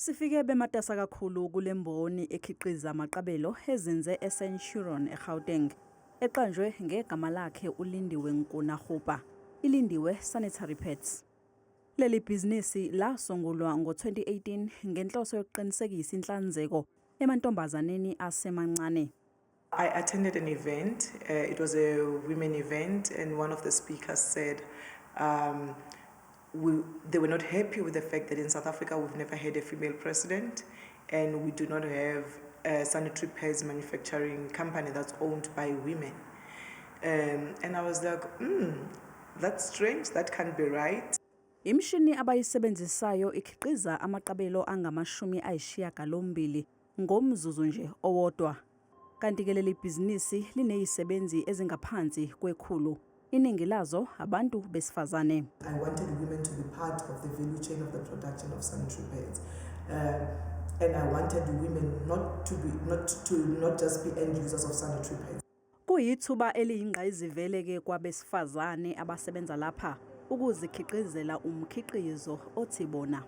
Sifike bematasa kakhulu kule mboni ekhiqiza amaqabelo ezinze eCenturion eGauteng, eqanjwe ngegama lakhe uLindiwe Nkuna Kgopa, iLindiwe Sanitary Pads. Leli bhizinisi lasungulwa ngo-2018 ngenhloso yokuqinisekisa inhlanzeko emantombazaneni asemancane. I attended an event. It was a women event, and one of the speakers said they were not happy with the fact that in South Africa we've never had a female president, and we do not have a sanitary pads manufacturing company that's owned by women. And I was like, that's strange. That can't be right." Imishini abayisebenzisayo ikhiqiza amaqabelo angu-98 ngomzuzu nje owodwa. Kanti-ke leli bhizinisi linezisebenzi ezingaphansi kwekhulu. Iningi lazo abantu besifazane. I wanted women to be part of the value chain of the production of sanitary pads. And I wanted women not to be not to not just be end users of sanitary pads. Kuyithuba eliyingqayizivele-ke kwabesifazane abasebenza lapha ukuzikhiqizela umkhiqizo othi bona.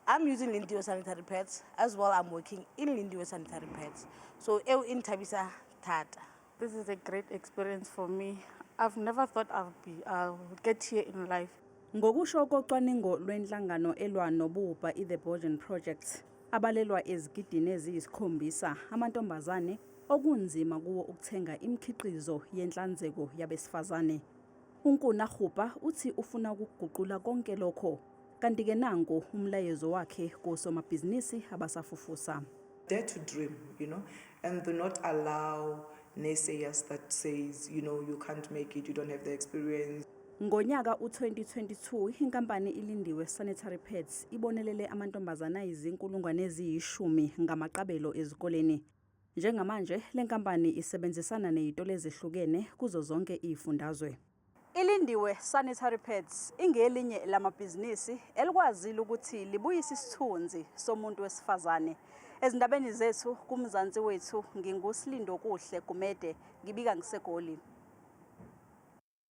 I'm using Lindiwe sanitary pads as well. I'm working in Lindiwe sanitary pads. So eo e nthabisa thata. This is a great experience for me. I've never thought I would get here in life. Ngokusho kocwaningo lwenhlangano elwa nobubha i-The Borgen Project, abalelwa ezigidini eziyisikhombisa amantombazane okunzima kuwo ukuthenga imikhiqizo yenhlanzeko yabesifazane. UNkuna Kgopa uthi ufuna ukuguqula konke lokho. Kanti-ke nanku umlayezo wakhe kosomabhizinisi abasafufusa. Dare to dream, and do not allow naysayers that says, you can't make it, you don't have the experience. Ngonyaka u-2022 inkampani iLindiwe Sanitary Pads ibonelele amantombazane ayizinkulungwane eziyishumi ngamaqabelo ezikoleni. Njengamanje le nkampani isebenzisana nezitolo ezihlukene kuzo zonke izifundazwe. ILindiwe Sanitary Pads ingelinye lamabhizinisi elikwazile ukuthi libuyise isithunzi somuntu wesifazane. Ezindabeni zethu kuMzansi Wethu, nginguSilindokuhle Gumede, ngibika ngiseGoli.